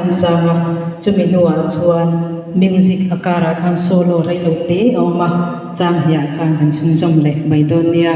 kan sa ang a, chumi hnuah chuan music a karah khan solo rei lo te a awm a, chang hniah khan kan chhunzawm leh mai dawn nia.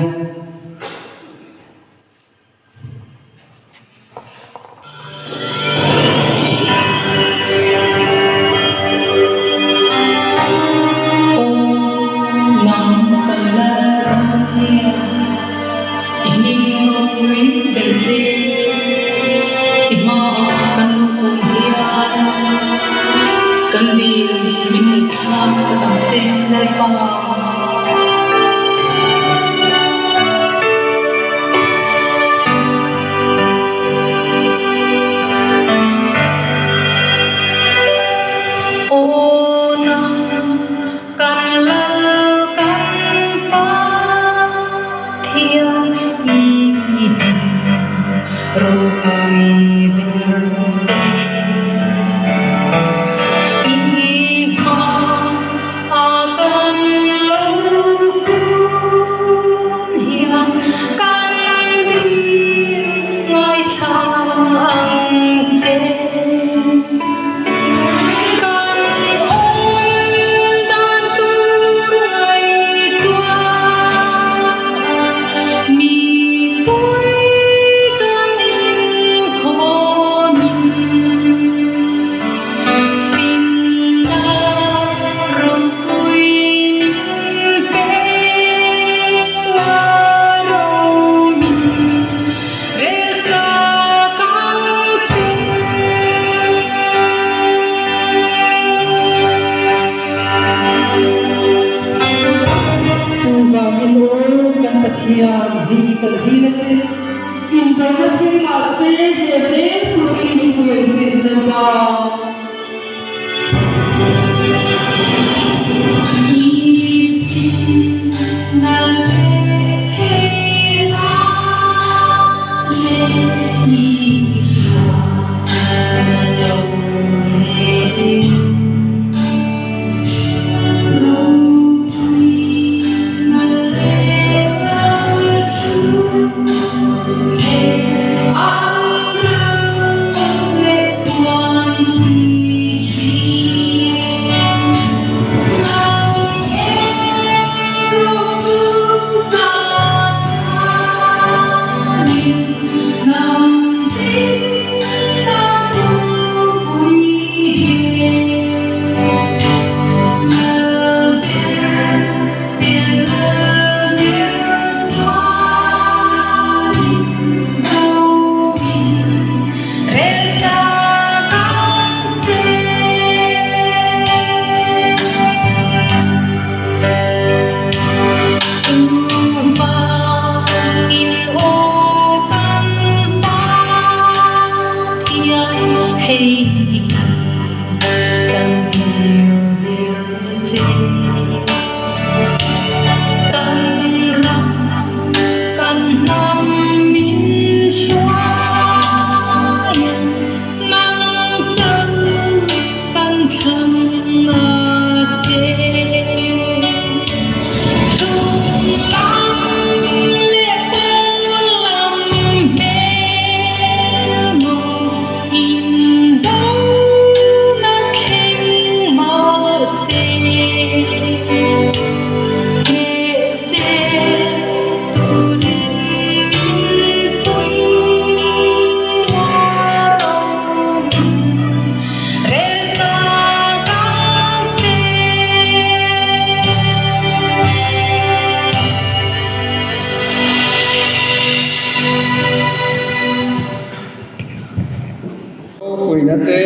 Ropuina te,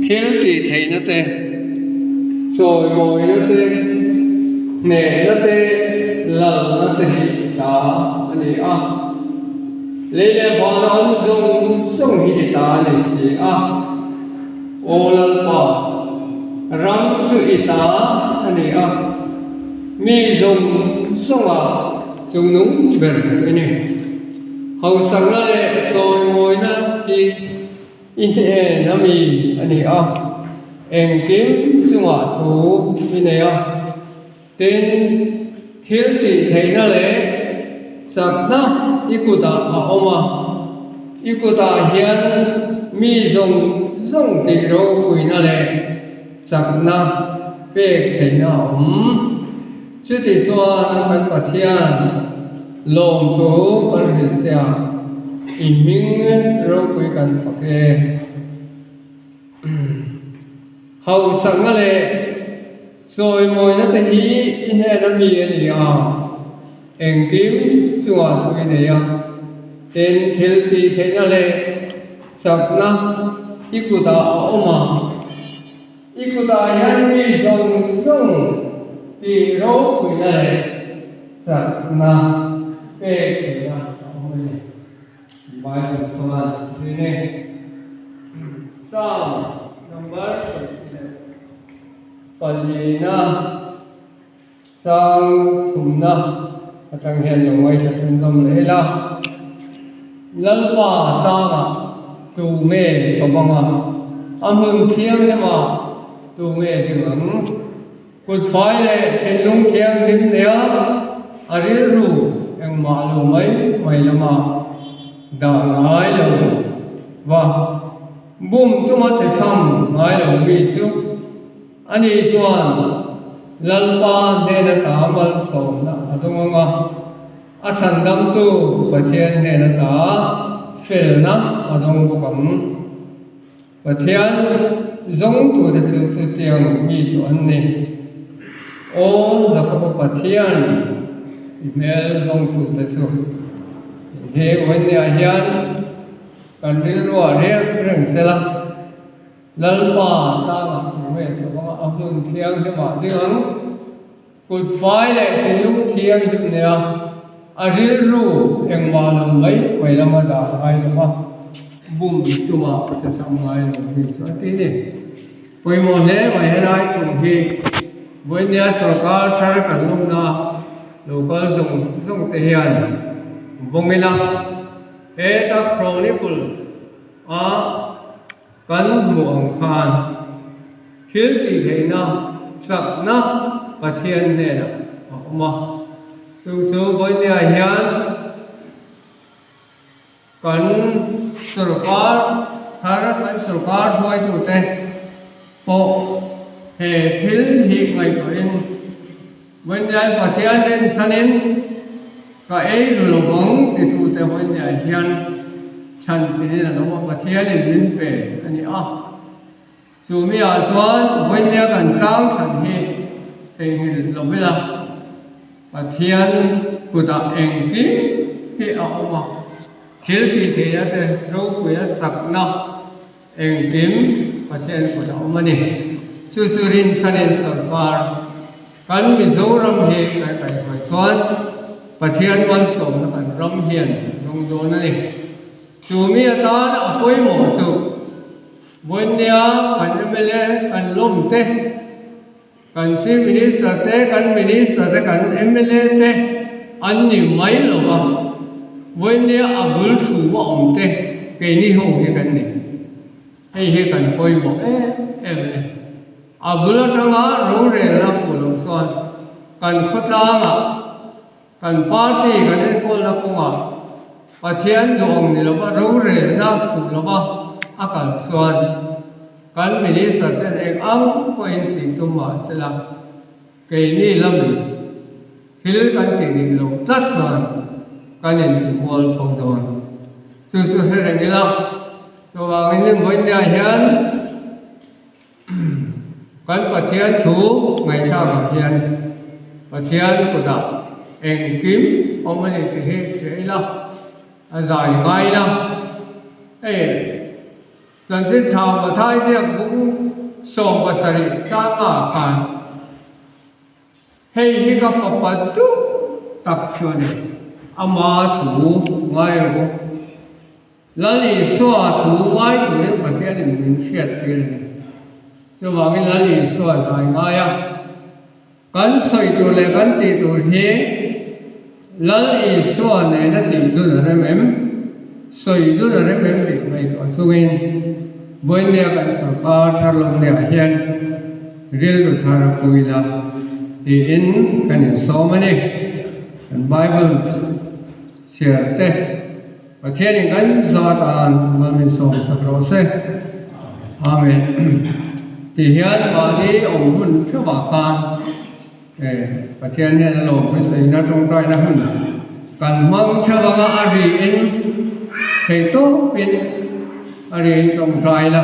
thil tih theihna te, chawimawina te, hnehna te, lalna te hi i ta a ni a. Lei leh vana awm zawng zawng hi i ta a ni si a. Aw Lalpa, ram chu i ta a ni a, mi zawng zawnga chungnung ber i ni. Hausakna leh chawimawina hi i hnen a mi a ni a, engkim chungah thu i nei a. Tin, thil tih theihna leh chakna i kutah a awm a, i kutah hian mi zawng zawng tih ropuina leh chakna pek theihna a awm. Chuti chuan kan Pathian lawmthu kan hrilh che a, i hming ropui kan fak e. Hausakna leh chawimawina te hi i hnena mi a ni a, engkim chungah thu i nei a, tin thil tih theihna leh chakna i kutah a awm a, i kutah hian mi zawng zawng tih ropuina leh chakna pek theihna a awm a ni. Bible chuan zin e. Psalm number 24 na chang thumna atang hian lo ngaithla chhunzawm leh ila. Lalpa tlangah tu nge chawbang a, a hmun thianghlim ah tu nge ding ang? Kut fai leh thinlung thianghlim nia a rilru engmah lo mai mai lama dah ngai lo va, bum tuma che chham ngai lo mi chu ani chuan Lalpa hnena ta malsawmna a dawng ang a, a chhandamtu Pathian hnena ta felna a dawng bawk ang. Pathian zawngtute chu chutiang mi chu an ni. Aw Jakoba Pathian, i hmel zawngtute chu. He vawinia hian kan rilruah reng reng sela, Lalpa tlangah tunge chawanga a hmun thianghlimah ding ang? Kut fai leh thinlung thianghlim nia a rilru engmah lo mai mai lama dah ngai lo va, bum tumah che sam ngai lo hi chu a ti ni. Pawimawh hle mai helai tum hi vawinia sorkar thar kan lawmna local zawng zawng te hian vawng ila heta Chronicle a kan hmuh ang khan thil tih theihna chakna Pathian hnenah a awm a. Chu chu vawinia hian kan sorkar thar, kan sorkar hruaitute pawh he thil hi ngaihtuahin vawinia Pathian rinchhanin Ka ei ru lo vang titute vawinia hian chhan tiin a lo a, Pathianin min pe a ni a. Chu miah chuan vawinia kan chang chhan hi theihnghilh lo ila, Pathian kutah engkim hi a awm a, thil tih theihna te ropuia chakna engkim Pathian kutah a awm a ni. Chu chu rinchhanin sawrkar Kan Mizoram hi kan kaihhruai chuan Pathian malsawmna kan ram hian dawng dawn a ni. Chu mi atan a pawimawh chu Vawinia kan mla kan lawm te, kan Chief Minister te, kan Minister te, kan mla te an ni mai lo va, Vawinia a bul thu a awm te keini ho hi kan ni. Hei hi kan pawimawh em em a ni. A bul atanga rorelna fuh loh chuan kan khawtlangah, kan party kan enkawlna kawngah Pathian duhawm ni lova rorelna fuh lova a kal chuan kan minister ten eng ang pawhin tih tum mah sela keini lamin thil kan tih dik loh tlat chuan kan intimual fo dawn. Chu chu hre reng ila, chuvangin vawinia hian Kan Pathian thu ngaihthlak ah hian Pathian kutah engkim awm a ni tih hi hria ila, a zai ngai ila. Hei Chanchin Tha Mathai ziak bung 70 tlanga khan Hei hi ka fapa duh tak chu a ni, ama thu ngai rawh u. Lal Isua thu ngai turin Pathianin min hriat tir a ni. Chuvangin Lal Isua zai ngai a, kan sawi tur leh kan tih tur hi Lal Isua nena tih dun a rem em? Sawi dun a rem em tih ngaihtuah chungin Vawinia kan sorkar thar lawmniah hian rilru thar a pui la tiin kan insawm a ni. Kan Bible chhiar te Pathianin kan zat an mal min sawm sak rawh se. Amen. Ti hian mahni awm hun theuhah khan Pathian hian a lawm hmasaina tawngtaina hun kan hmang theuh anga a riin theihtawpin a riin tawngtai la,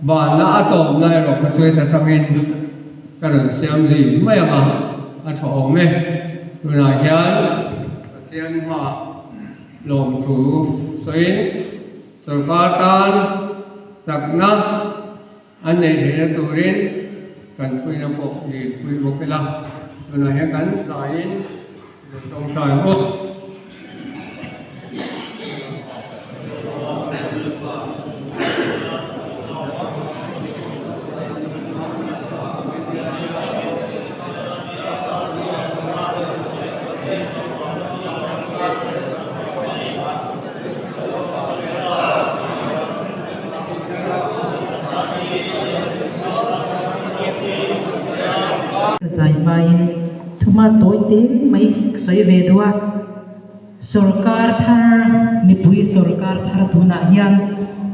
vanna a tawpna erawh kha chu heta tangin ka rawn siam zui mai anga a tha awm e. Tunah hian Pathian hmaah lawmthu sawiin sorkar tan chakna an neih theihna turin kan puina pawh dilpui bawk ila, tunah hian kan zaiin lo tawngtai bawk. Ka zai hmain thuma tawi te mai sawi ve duh a, sorkar thar mipui sorkar thar tunah hian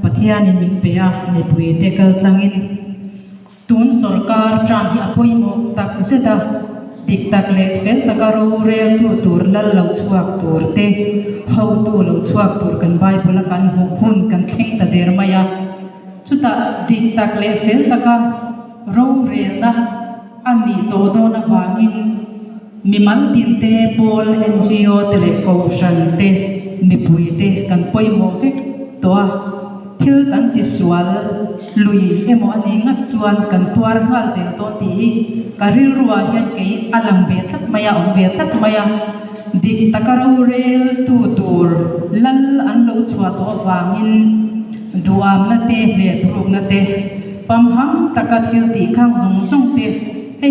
Pathianin min pe a, mipui te kal tlangin Tun sorkar term hi a pawimawh tak zet a, dik tak leh fel taka roreltu tur lal lo chhuak tur te, hotu lo chhuak tur kan Bible a kan hmuh hun kan thleng ta der mai a. Chutah dik tak leh fel taka rorelna a nih tawh dawn avangin mimal tin te, pawl, NGO te leh kohhran te, mipui te kan pawimawh vek tawh a. Thil kan ti sual lui emaw a nih ngat chuan kan tuar nghal zel dawn tih hi ka rilruah hian kei a lang ve tlat mai a, awm ve tlat mai a. Dik taka rorel tu tur lal an lo chhuah tawh avangin duhamna te, hleprukna te, pamham taka thil tih khang zawng zawng te hei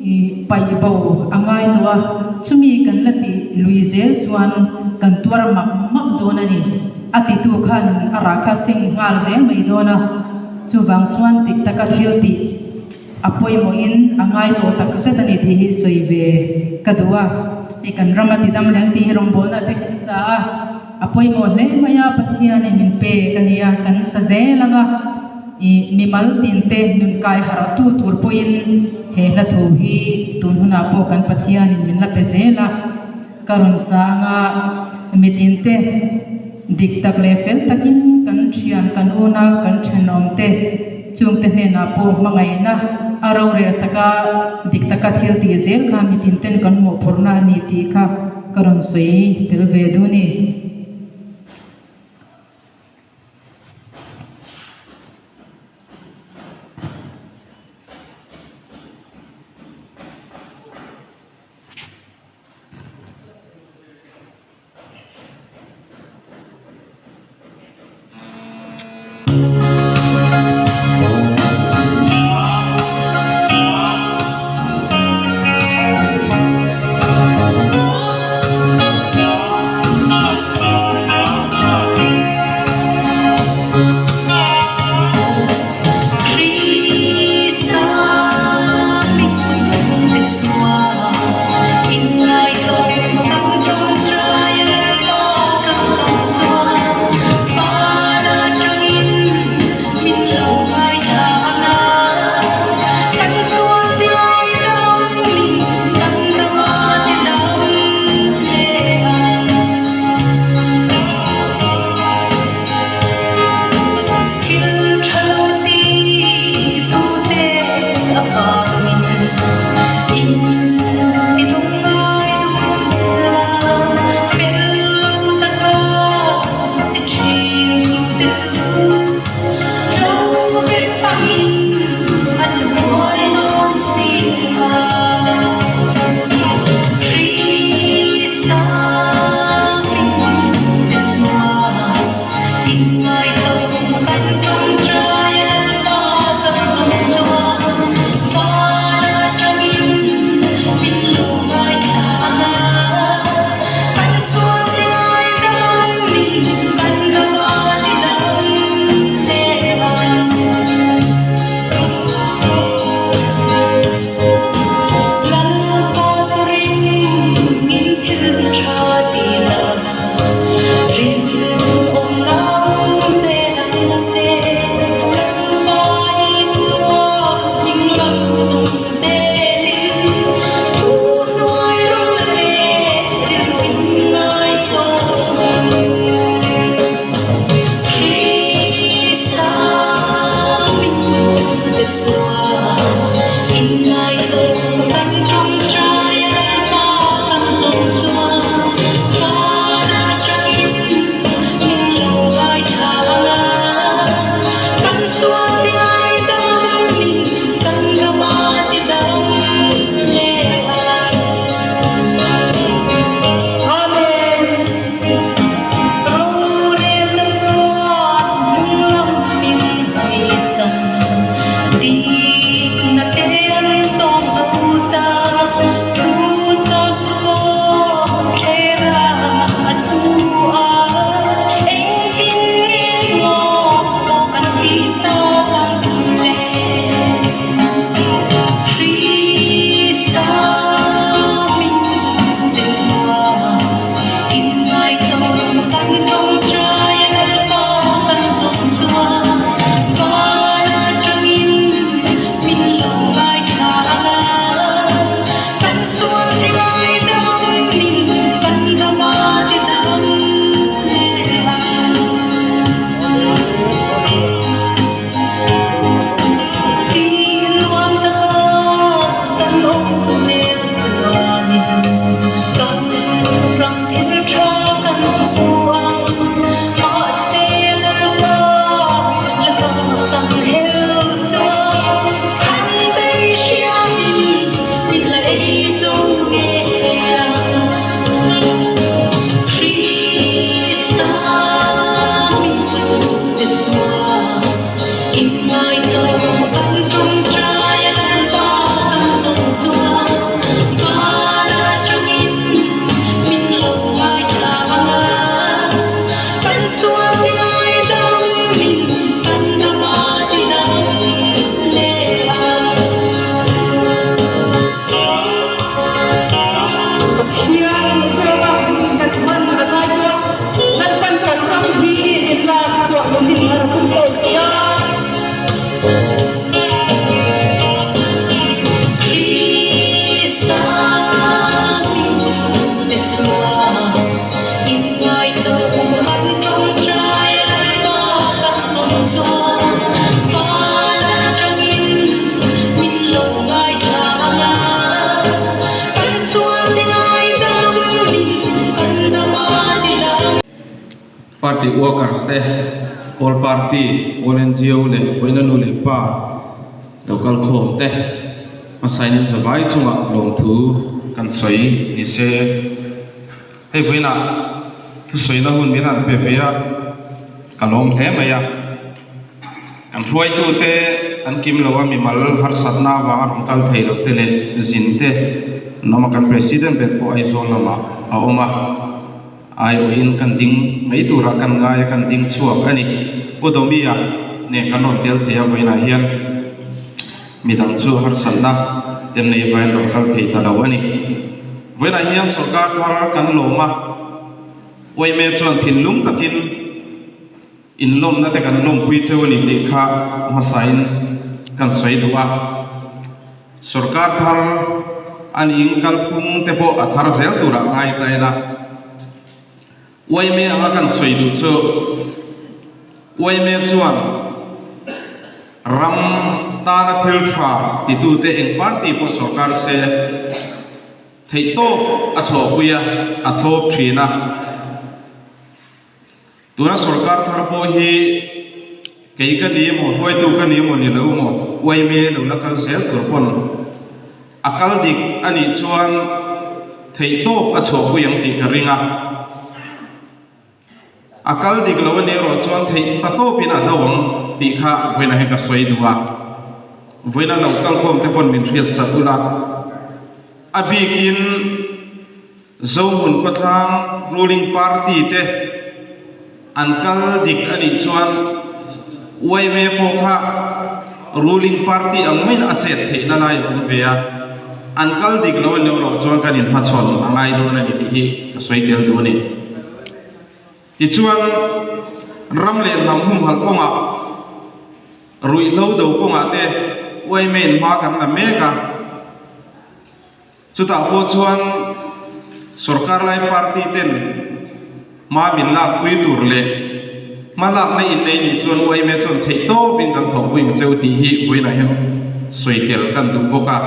hi paih bo a ngai tawh a, chumi kan la tih lui zel chuan kan tuar mak mak dawn a ni. A titu khan a rah kha seng nghal zel mai dawn a, chuvang chuan dik taka thil tih a pawimawhin a ngai tawh tak zet a ni tih hi sawi ve ka duh a. Hei kan rama tidam leng tih hi rawngbawlna te kan sa a, a pawimawh hle mai a, Pathianin min pek a nia, kan sa zel ang a, ih mimal tinte nun kai harh tu tur pawhin he hla thu hi tun hunah pawh kan Pathianin min la pe zel a. Ka rawn sang a, mitinte dik tak leh fel takin kan thian, kan unau, kan thenawmte chungte hnenah pawh hmangaihna a rorel sak a, dik taka thil tih zel kha mitinten kan mawhphurhna a ni tih kha ka rawn sawi tel ve duh a ni. Party workers te, All Party, All NGO leh vawiina nu leh pa lo kal khawm te hmasain zavai chungah lawmthu kan sawi ni se. Hei vawiinah thusawina hun min han pe ve a, ka lawm hle mai a. Kan hruaitute an kim lo a, mimal harsatna avanga rawn kal thei loh te leh zin te an awm a, kan President ber pawh Aizawl lamah a awm a, aiawhin kan ding mai turah kan ngai a, kan ding chhuak a ni. Pu Domi-a nen kan rawn tel thei a, vawiinah hian midang chu harsatna te nei vain rawn kal thei ta lo a ni. Vawiinah hian sorkar thar kan lawm a, Uaime chuan thinlung takin, Inlawmna te kan lawmpui cheu a ni tih kha hmasain kan sawi duh a. Sorkar thar a ning kalphung te pawh a thar zel turah ngai ta ila. Uaime anga kan sawi duh chu Uaime chuan ram tana thil tha titute eng party pawh sorkar se theihtawp a chhuahpui a, a thlawp thin a. Tuna sorkar thar pawh hi kei ka ni emaw, hruaitu ka ni emaw ni lo emaw, uaime lo la kal zel tur pawn a kal dik a nih chuan theihtawp a chhuahpui ang tih ka ring a. A kal dik lo a nih erawh chuan theih ta tawpin a do ang tih kha vawiinah hian ka sawi duh a. Vawiina lo kalkhawm te pawn min hriatsak ula, a bikin, Zohmun khawtlang ruling party te an kal dik a nih chuan yma pawh kha ruling party ang maiin a chet theihna lai a awm ve a, an kal dik lo a nih erawh chuan kan inhmachhawn a ngai dawn a ni tih hi ka sawi tel duh a ni. Tichuan ram leh hnam humhalh kawngah ruihhlo do kawngah te yma in hma kan la mek a. Chutah pawh chuan sorkar lai party ten hma min lakpui tur leh hma lakna in nei nih chuan yma chuan theih tawpin kan thawhpui ang cheu tih hi vawiinah hian sawi tel kan duh bawk a.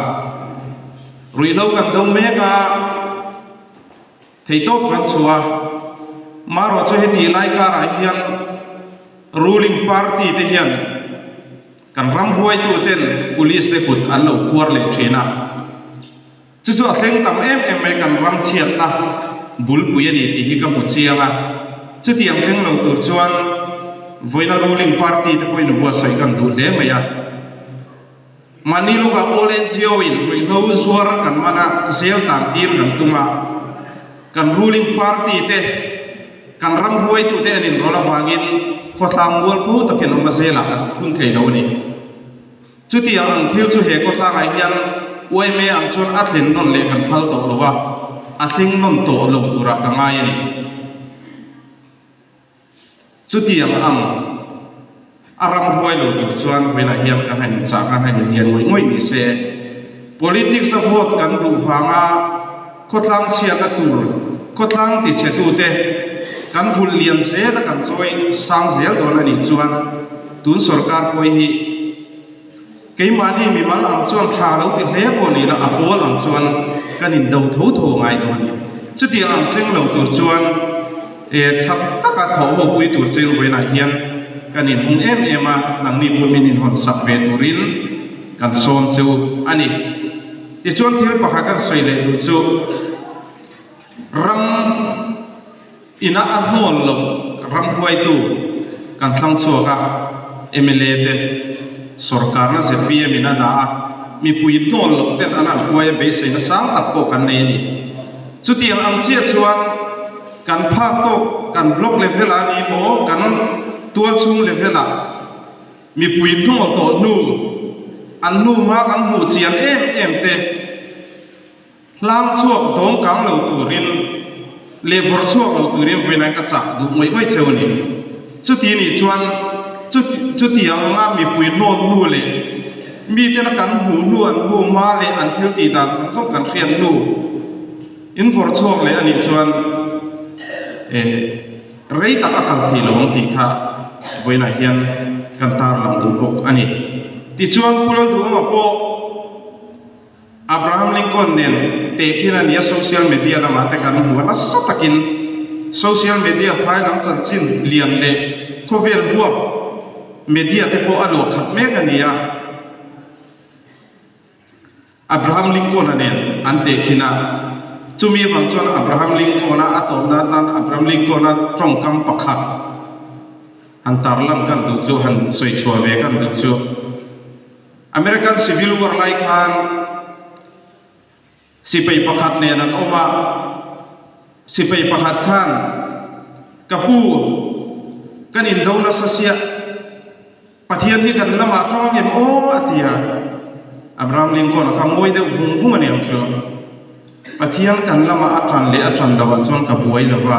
Ruihhlo kan do mek a, theih tawp kan chhuah a, marawh chu heti lai karah hian ruling party te hian Kan ram hruaituten police te kut an lo phuar leh thin a, chu chu a thleng tam em em mai kan ram chhiatna bulpui a ni tih hi ka hmu chiang a, chutiang thleng lo tur chuan vawiina ruling party te pawhin buatsaih kan duh hle mai a. Mahni lawkah All NGO in ruihhlo zuar kan man a, zel tan tir kan tum a, kan ruling party te, Kan ram hruaitute an inrawlh avangin khawthlang mualphu takin awm a zelah kan thun thei lo a ni. Chutiang ang thil chu he khawthlangah hian yma ang chuan a thlen nawn leh kan phal tawh lo a, a thleng nawn tawh lo turah ka ngai a ni. Chutiang ang a ram hruai lo tur chuan vawiinah hian ka han inchah ka han inlian ngawih ngawih ni se. Politics a vote kan duh vanga khawtlang chhiatna tur khawtlang tichhetute kan hulh lian zel a kan chawi sang zel dawn a nih chuan tun sorkar pawh hi keimahni mimal ang chuan tha lo ti hle pawh ni la a pawl ang chuan kan indo tho tho ngai dawn a ni. Chutiang ang thleng lo tur chuan e tha taka thawh ho pui tur cheng vawiinah hian kan inhung em em a, nangni pawh min inhawn sak ve turin kan sawm chu a ni. Tichuan thil pakhat kan sawi leh duh chu ram ina a hnawl lo ram hruaitu kan thlang chhuak a, mla te sorkarna zpm in a dah a, mipui hnawl loh ten an han hruai a beiseina sang tak pawh kan nei a ni. Chutiang ang chiah chuan kan phak tawk kan block level ah ni maw kan tual chhung level ah, Mipui hnawh tawh hnu, an hnu hma kan hmuh chian em em te hlang chhuak dawng kang lo turin leh vawrh chhuak lo turin vawiinah ka chah duh ngawih ngawih cheu a ni. Chuti nih chuan chutiang anga mipui hnawt hnu leh mitena kan hmuh hnu an hnu hma leh an thil tih dan zawng zawng kan hriat hnu in vawrh chhuak leh a nih chuan Rei tak a kal thei lo ang tih kha vawiinah hian kan tarlang duh bawk a ni. Tichuan Pu Lalduhawma pawh Abraham Lincoln nen tehkhin a ni a, social media lamah te kan hmu a, nasa takin. Social media phai lam chanchin lian leh khawvel huap media te pawh a luah khat mek a ni a. Abraham Lincoln-a nen an tehkhin a, chumi avang chuan Abraham Lincoln-a a tawpna atan Abraham Lincoln-a tawngkam pakhat han tarlan kan duh chu, han sawi chhuah ve kan duh chu, American Civil War lai khan Sipai pakhat nen an awm a, sipai pakhat khan, Ka pu, kan indo nasa sia, Pathian hi kan lamah tawng em aw? a ti a. Abraham Lincoln-a kha ngawi deuh vung vung a ni ang chu. Pathian kan lamah a tan leh a tan loh ah chuan ka buai lo va,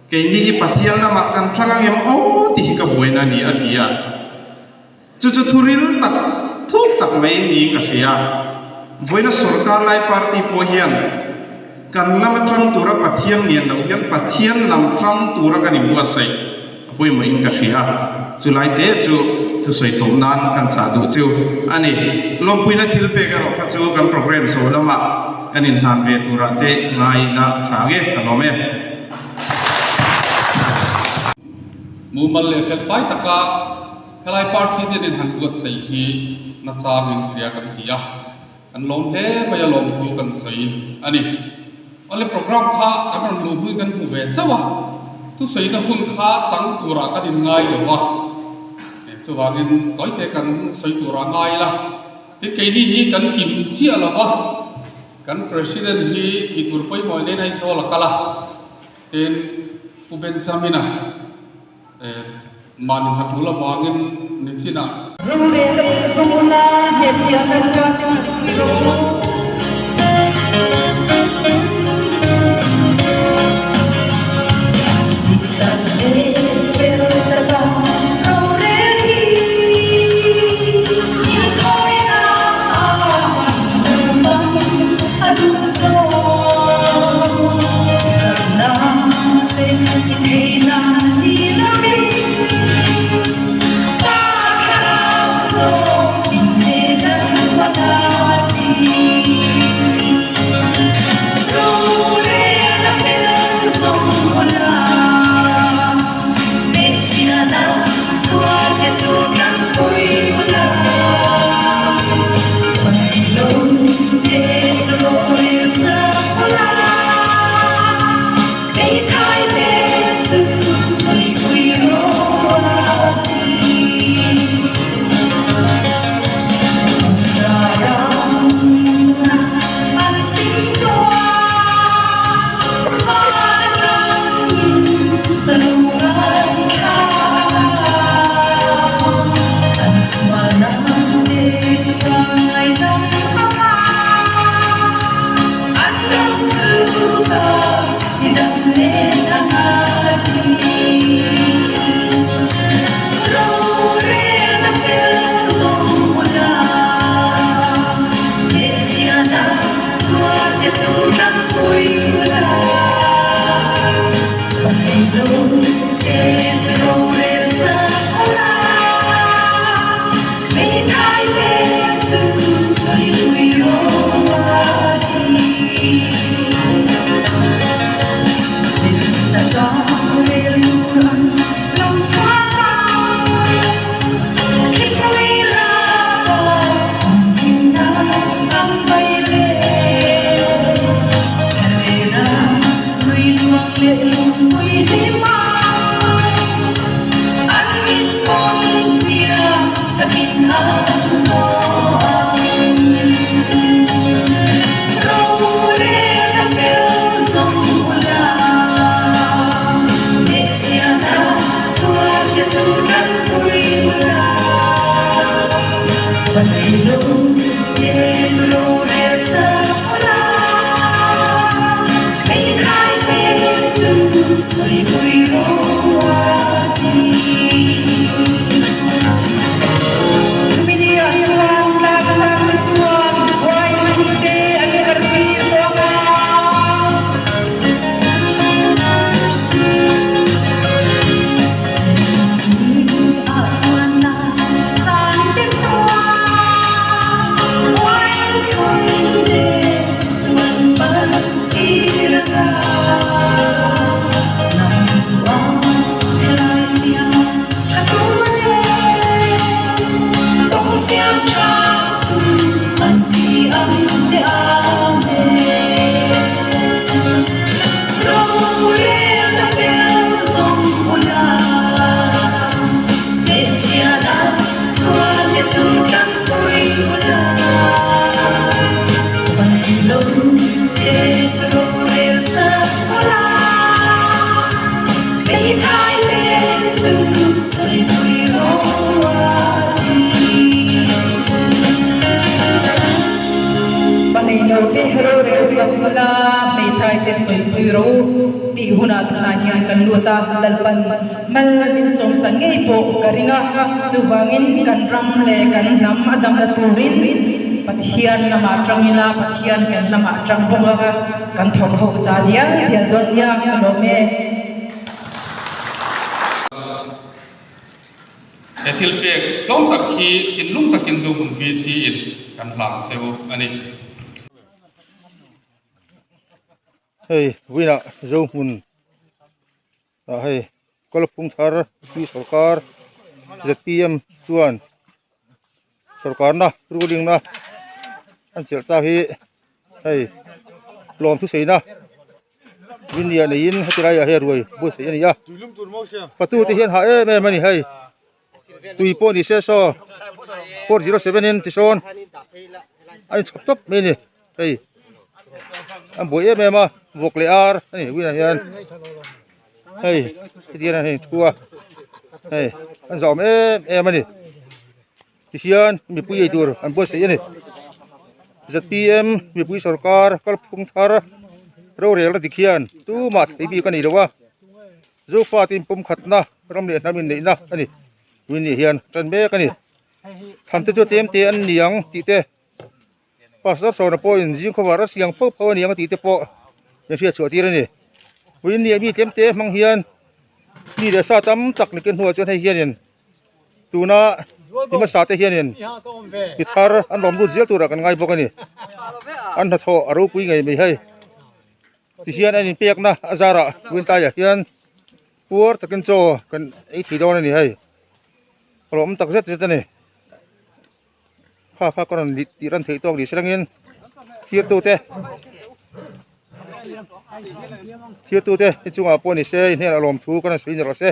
keini hi Pathian lamah kan tang ang em aw tih hi ka buaina a ni, a ti a. Chu chu thuril tak, thuk tak mai niin ka hria. Vawiina sorkar lai party pawh hian kan lam atang tura Pathian ngen loh hian Pathian lam tang tura kan inbuatsaih a pawimawhin ka hria. Chulai te chu thusawi tawp nan kan chah duh chu a ni. Lawmpuina thil pek erawh kha chu kan program zawh lamah kan inhlan ve turah te ngai ila tha nge ka lawm e. Mumal leh felfai taka Helai party te nen han buatsaih hi nachangin hria kan ti a, kan lawm hle mai a lawmthu kan sawi a ni. Awle program kha kan rawn luh hnuin kan hmu ve chauh a, thusawina hun kha chang turah kan inngai lo a, chuvangin tawite kan sawi turah ngai ila, tin keini hi kan kim chiah lo va, kan President hi tih tur pawimawih nen Aizawl a kal a, tin Pu Benjamin-a. Mahni hna tul avangin ni chinah. Paneilo te rorel sak ula, hmeithai te sawipui rawh u tih hunah tunah hian kan lut a, Lalpan mal min sawmsa ngei pawh ka ring a, chuvangin kan ram leh kan hnam a damna turin Pathian lamah tang ila, Pathian kan lamah tang bawk a, kan thawk ho za dial dial dawn nia ka lawm e. He thil pek tlawm tak hi thinlung takin zu hun VC in kan hlang cheu a ni. Hei vawiinah Zohmun ah hei Kalphung thar Pi sawrkar zpm chuan sawrkarna ruling na an chelh ta hi hei lawm thusaina India neiin heti laiah hian ruai buatsaih a ni a patute hian hah em em a ni hei tui pawh ni se saw 407 in tisawn a inchhawp tawp mai a ni hei an buai em em a vawk leh ar a ni winah hian hei heti hian an thu a hei an zahawm em em a ni tihian mipui ei tur an buatsaih a ni zpm mipui sawrkar kalphung thar rorelna dik hian tumah thei bik a ni lo a zofa te inpumkhatna ram leh hnam inneihna a ni tun ni hian tan mek a ni tham te chu tlem te an ni ang tih te pastor sawna pawhin zing khawvar a siang pho pho a ni ang tih te pawh min hriat chhuah tir a ni puin ni mi tlem te hmang hian mi leh sa tam tak ni ken hnuah chuan hei hianin tuna mi hmasa te hianin mi thar an lawm lut zel turah kan ngai bawk a ni an hnathawh a ropui ngei mai hei tihian an inpekna a zarah wintlaiah hian puar takin chaw kan ei thei dawn a ni hei a lawm tak zet zet a ni. Kha kha ka rawn tih ran theih tawk ni selangin thirtute thirtute hi chungah pawh ni se i hnenah lawmthu ka rawn sawi ni rawh se.